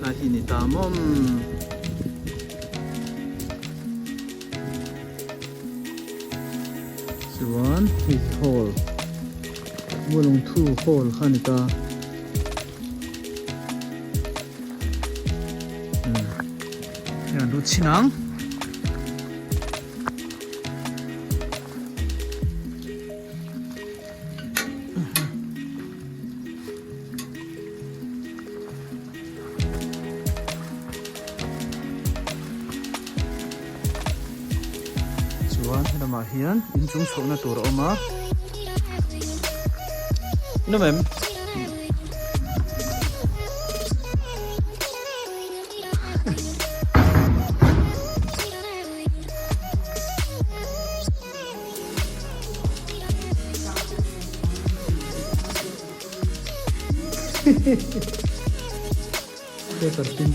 Lai hi ni ta mawm. Chuan hei hall Mualungthu hall kha a ni ta. Hei an lut chhin ang. Chuan helamah hian inchung chhohna tur a awm a inawm em? Paper pin.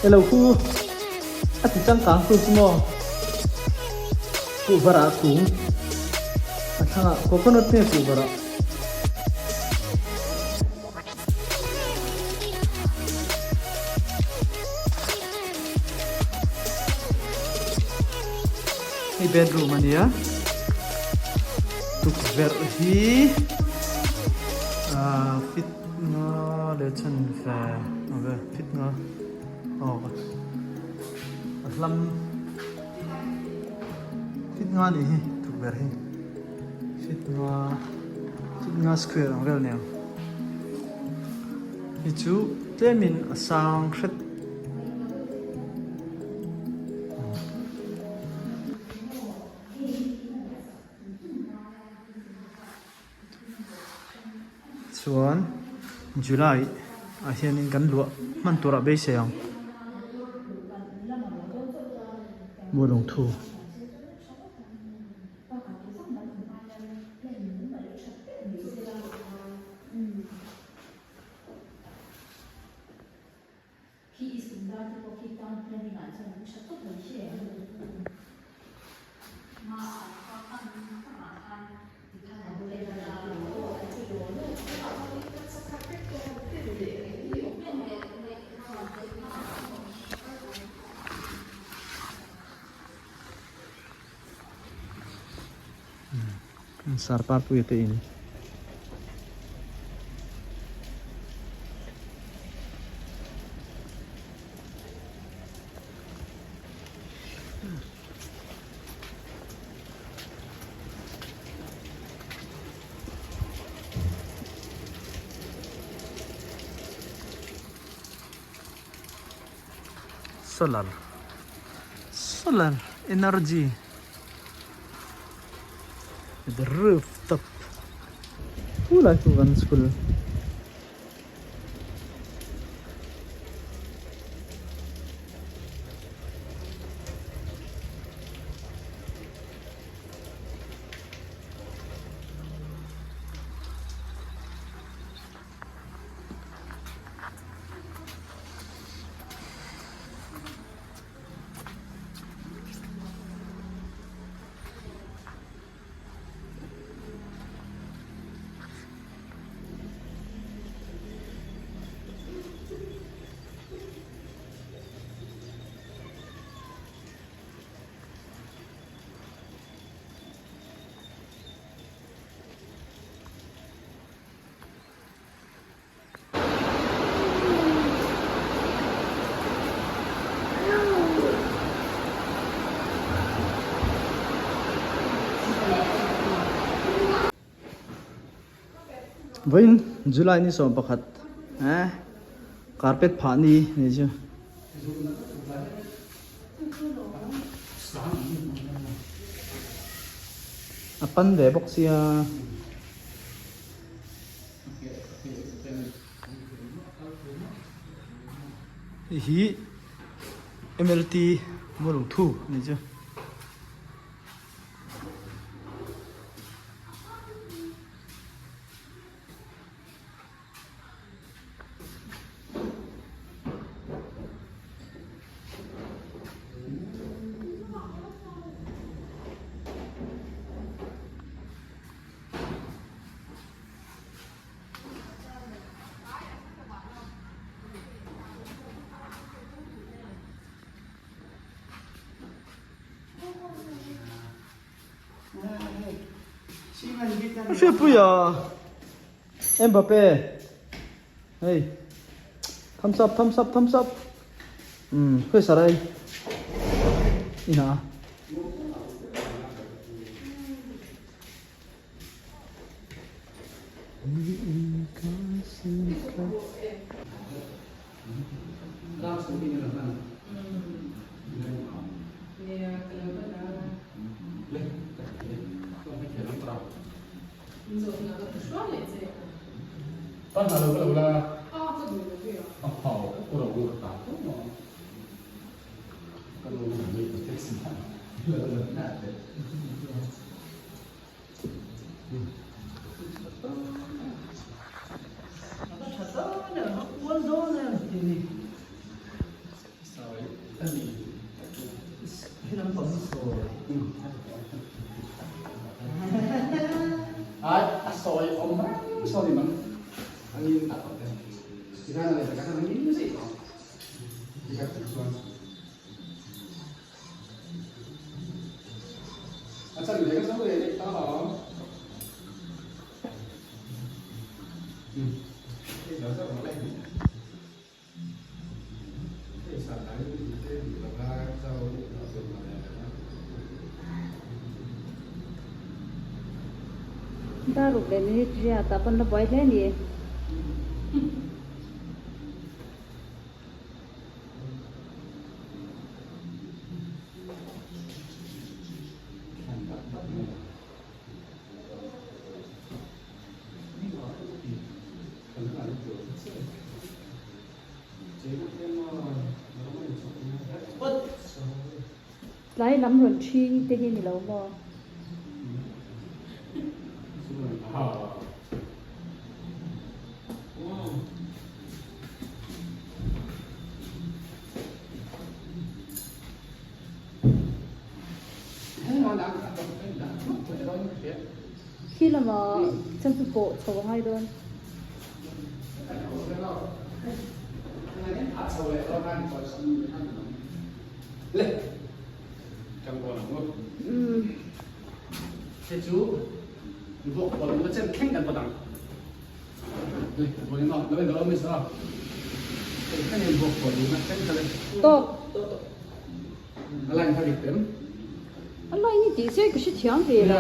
Hello khu a ti changkang tu chu maw kuhvarah kung a thlangah coconut nge kuhvarah. Hei bedroom a nia tukverh hi ah fit nga leh chhan ve a ve fit nga aw a hlam fit nga a nih hi tukverh hi. Fitnga fitnga square ang vel nen hi chu tlemin a sang hret chuan July ah hianin kan luah hman turah beisei ang Mualungthu. Sarpar pui te in. Solar solar energy the rooftop khulai chu kan school Vawiin July ni 11 eh carpet phah ni ni chu. A pan ve bawk sia. Hei hi MLT Mualungthu a ni chu. Hriatpuia Mbappe hei thumbs up thumbs up thumbs up umm khawi sarai inah. Daruk leh minute riat ah pawn la buai hle a ni. Tlai lam rawn ṭhing te hi ni lo maw? Khi lamah chan chu pawh chho a ngai dawn. Tawk. A line hi tih se ka hre thiam ve lo.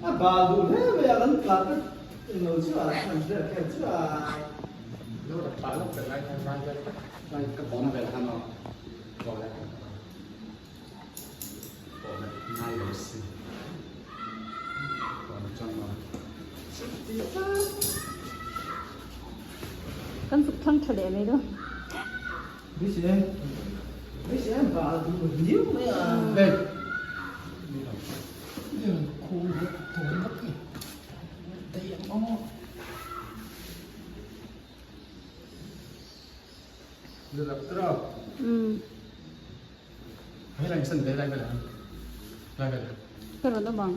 A bal duh hle mai a kan carpet englo chu a an vel kher chu a. Kan zuk thlang tha leh mai dawn. Ka rawn awm ang.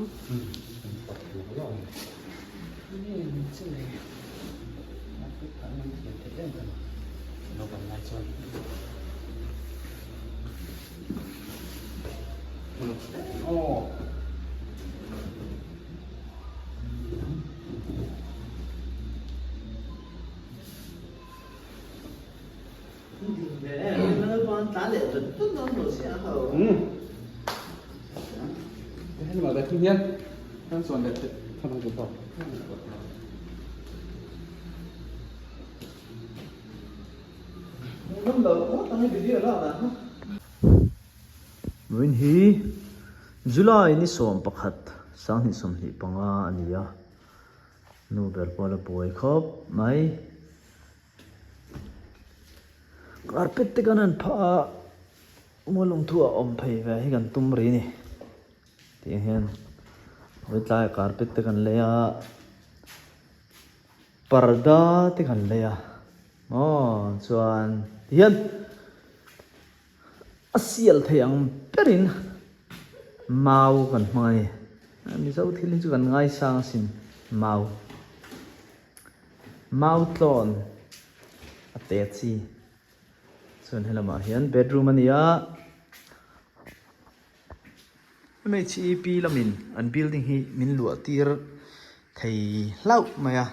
Vawiin hi July ni 11 2025 a ni a, nu ber pawh a la buai khawp mai. Carpet te kan han phah a, Mualungthu a awm phei ve hi kan tum rih a ni. Tih hian vawitlaiah carpet te kan lei a. Parda te kan lei a aw chuan tihian a sial thei ang berin mau kan hmang a ni Mizo thil hi chu kan ngaisang asin mau mau tlawn a te chi chuan helamah hian bedroom a ni a. MHEP lamin an building hi min luah tir thei hlauh mai a,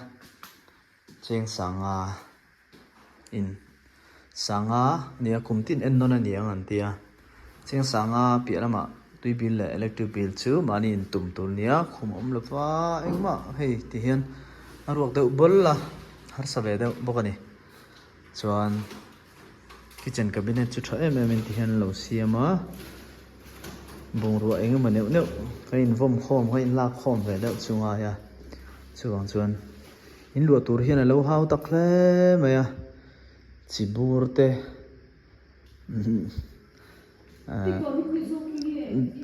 cheng sanga in sanga nia kum tin en nawn a ni ang an ti a, cheng sanga piah lamah tui bill leh electric bill chu mahni in tum tur nia khum a awm lo va engmah hei ti hian a ruak deuh bawl a harsa ve deuh bawk a ni chuan. Kitchen cabinet chu tha em em in ti hian an lo siam a, bungrua eng emaw neuh neuh ka invawm khawm ka inlak khawm ve deuh chu ngai a, chuvang chuan in luah tur hian a lo hau tak hle mai a, chi bur te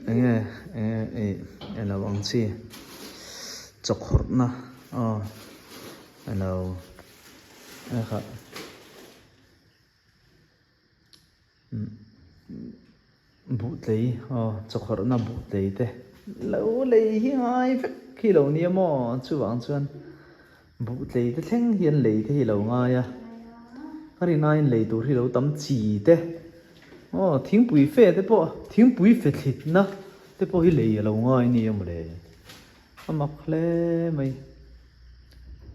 eng nge eng nge ih elo ang chi chawkhawrhna aw elo kha. Buhtlei aw chawkhawrhna buhtlei te lo lei hi ngai vek hi lo nia maw chuvang chuan buhtlei te thleng hian lei te hi lo ngai a ka rin aiin lei tur hi lo tam chi te aw thingpui fe te pawh thingpui fe thlitna te pawh hi lei a lo ngai nia mawle a mak hle mai.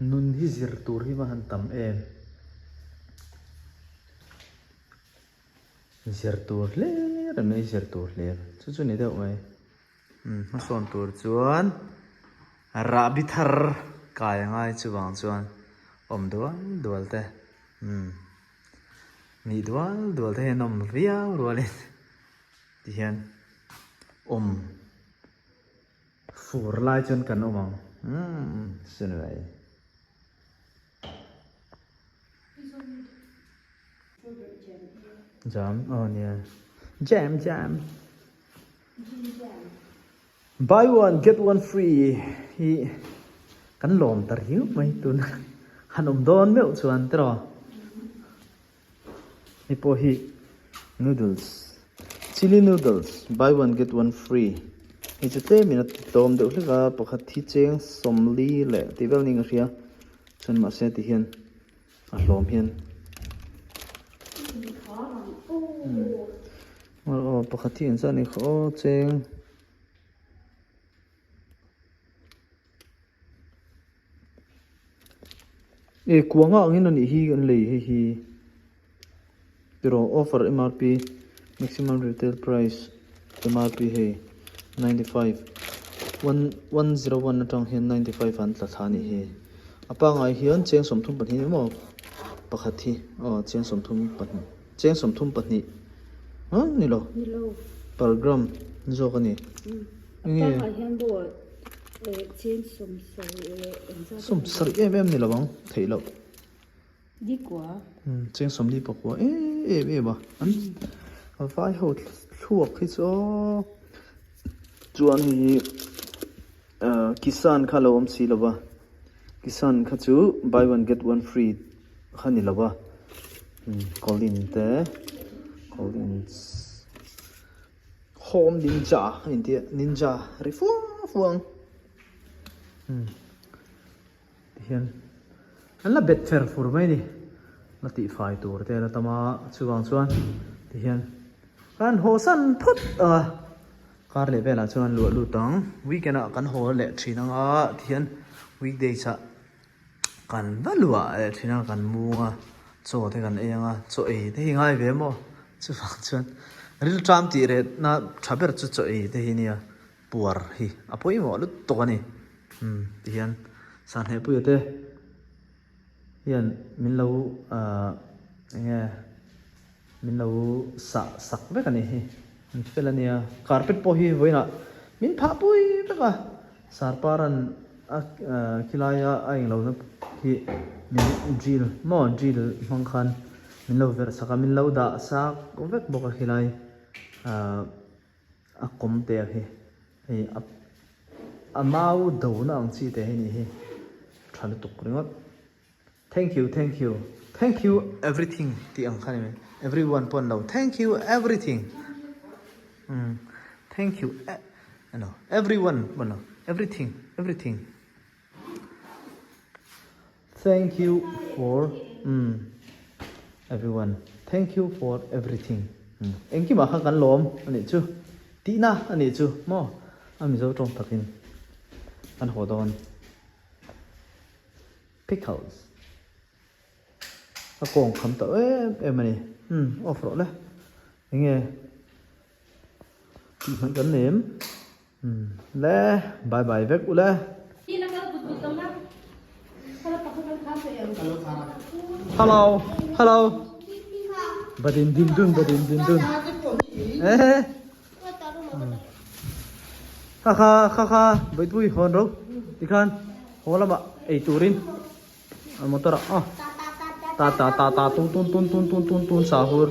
Nun hi zir tur hi va han tam em? Zir tur hlir a mai zir tur hlir chu chu ni deuh mai. Umm hmasawn tur chuan rahbi thar kai a ngai chuvang chuan awm dual dual te umm nih dual dual te hian awm viau rualin tihian awm. Fur lai chuan kan awm ang umm sunway. Jam aw nia jam jam buy one get one free hi kan lawm ta riau mai tuna han awm dawn meuh chuan tiraw. Hei pawh hi noodles chilli noodles buy one get one free hei chu tlem in a tlawm deuh hlek a pakhat hi cheng sawmli leh tih vel niin ka hria chuan mahse ti hian a hlawm hian aw pakhat hi engzah ni kha aw cheng. E kuanga angin a nih hi an lei hei hi tiraw offer mrp maximum retail price mrp hei 95 101 atang hian 95 an tla thla a nih hi a pangngai hian cheng 32 emaw pakhat hi aw cheng 32 cheng 32 ah ni lo per gram zawk a ni. Enge. Sawm sarih em em ni lo ang theih loh. Umm cheng sawmli pakua em em em a an vai ho thluak hi chu aw chuan hei ahh kisan kha lo awm si lo va kisan kha chu buy one get one free kha ni lo va umm colin te collins. Home ninja a inti a ninja ri fuang fuang umm tihian an la bet fer fur mai a ni la tihfai tur te a la tam a chuvang chuan tihian kan haw san phawt ang a kar leh velah chuan luah lut ang weekend ah kan haw leh thin ang a tihian weekdays ah Kan va luah leh thin a, kan mung a, chaw te kan ei ang a, chaw ei te hi ngai ve maw? Chuvang chuan rilṭam tih retna ṭha ber chu chaw ei te hi nia puar hi a pawimawh lutuk a ni. Umm tihian Sahnehpuia te hian min lo ahh eng nge min lo sah sak vek a nih hi an fel a nia carpet pawh hi vawiinah min phah pui vek a sarparan a khilaia a englo na hi min drill maw drill hmang khan min lo verh sak a min lo dah sak vek bawk a khilai ahh a kawm te a khi hei a a mau do na ang chi te hi a nih hi tha lutuk ringawt thank you thank you thank you everything tih ang kha a ni mai everyone pawh an lo thank you everything umm thank you eh everyone pawh an lo everything everything. Thank you for umm everyone thank you for everything umm engkimah kha kan lawm a nih chu tihna a nih chu maw a mizo tawng takin kan haw dawn pickles a kawng kham tawh em em a ni umm off rawh le enge tih hmaih kan nei em. Le bye bye vek ule. Hello hello badin din dun badin din dun eh kha kha kha kha baitpui hawn ro tikhan haw lamah ei turin motor ah ta ta ta ta tun tun tun tun tun tun tun sahur.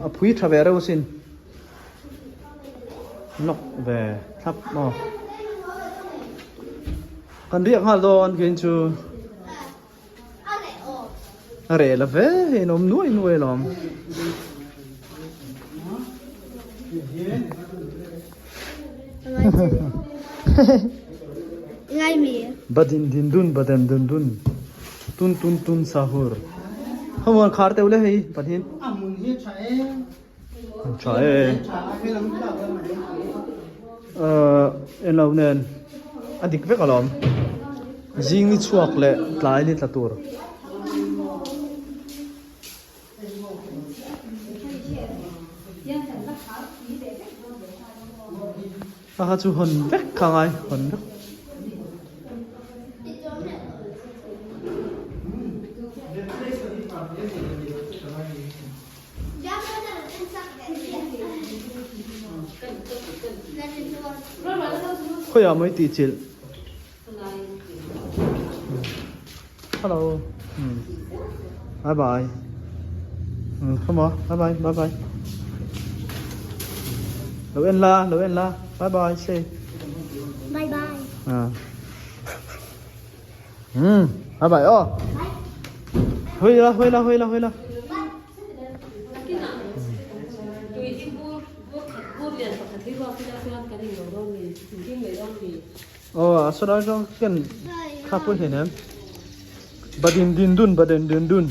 A phui tha ve reuh asin nawk ve thlap maw kan riak nghal dawn khin chu a reh la ve hei an awm nuai nuai alawm. Badin din dun badem dun dun tun tun tun sahur Khamuan khar teuh le hei pahnih tha e en lo nen a dik vek alawm zing ni chhuak leh tlai ni tla tur. A kha chu hawn vek kha ngai hawn vek. Khawiah mai tih chilh. Hello. Bye bye. Come on. Bye bye. Bye bye. Lo en la, lo en la. Bye bye. Say. Bye bye. À. Bye bye. Oh. Huy la, huy la, huy la, huy la. Aw a saw lai zawng khian thla pui hlein em badin din dun badin din dun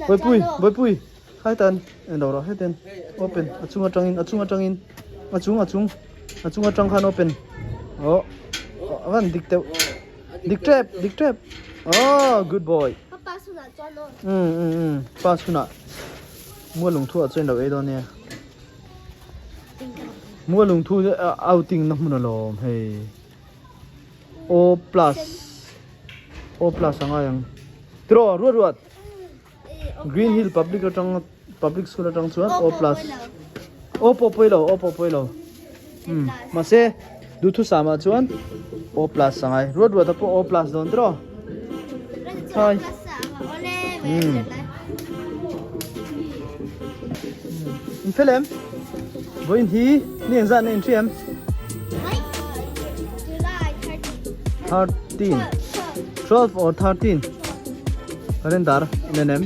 bawipui bawipui khai tan en lo rawh heten open a chung atangin a chung atangin a chung a chung a chung atang khan open aw a van dik deuh dik tep dik tep aw good boy um um um pa chhunah mual lungthu ah chuan lo ei dawn nia. Mua lungthu chu outing na hmun alawm hei O plus O plus a ngai ang tiraw ruat ruat Green Hill public atang public school atang chuan O plus O pawh pawi lo O pawh pawi lo um mahse duhthusam ah chuan O plus a ngai ruat ruat a pawh O plus dawn tiraw Hi um In fel em? Vawiin hi ni engzah na inhria em? 13 12 or 13 Calendar in en em?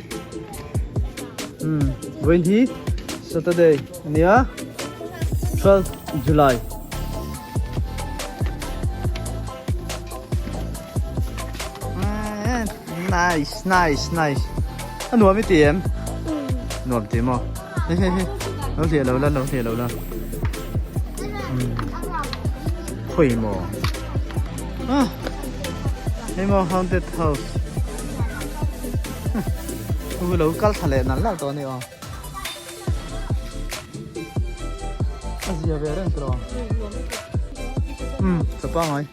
Hmm vawiin hi Saturday ania 12 July Nice nice nice A nuam i ti em? Nuam ti maw? Hei hei hei lo hliah lo la lo hliah lo la Khawi maw? Ah hei maw haunted house hu lo kal thla leh nal nal tawh a ni aw a zia ve reng tawh um cha pangai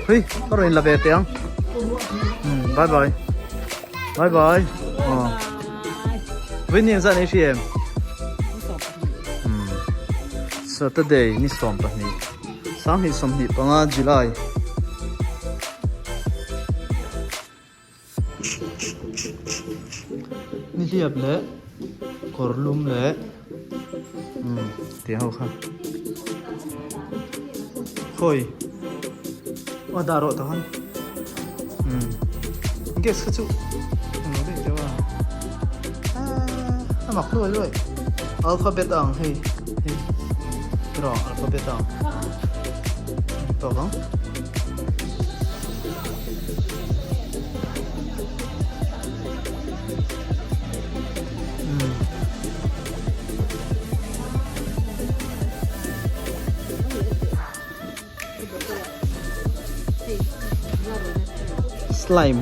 Hei ka rawn inla ve teh ang um bye bye bye bye aw vawiin engzah nei hri em um Saturday ni 12 sanghnih 25 July. Nihliap leh kawr lum leh umm tih ho kha khawi aw dah rawh takhan umm gas kha chu englo daih deuh a aaa a mak luai luai alphabet a ang hei hei erawh alphabet a ang tawk ang. Slime.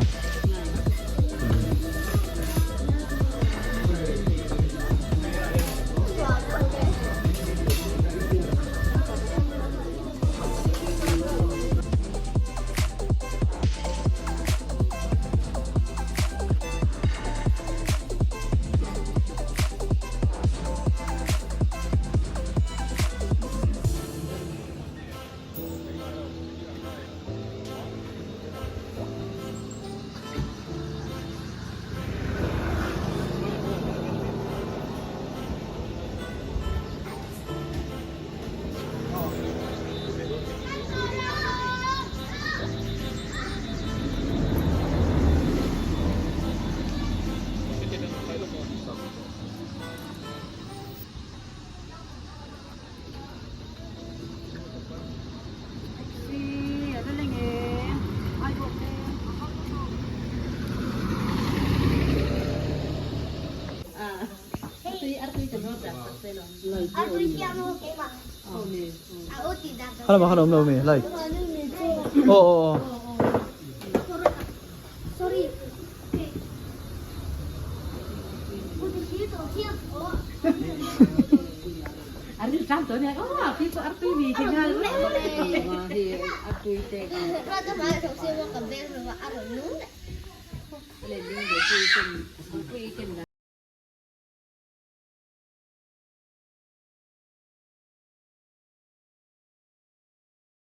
Kha lamah khan a awm lo mi light aw aw aw.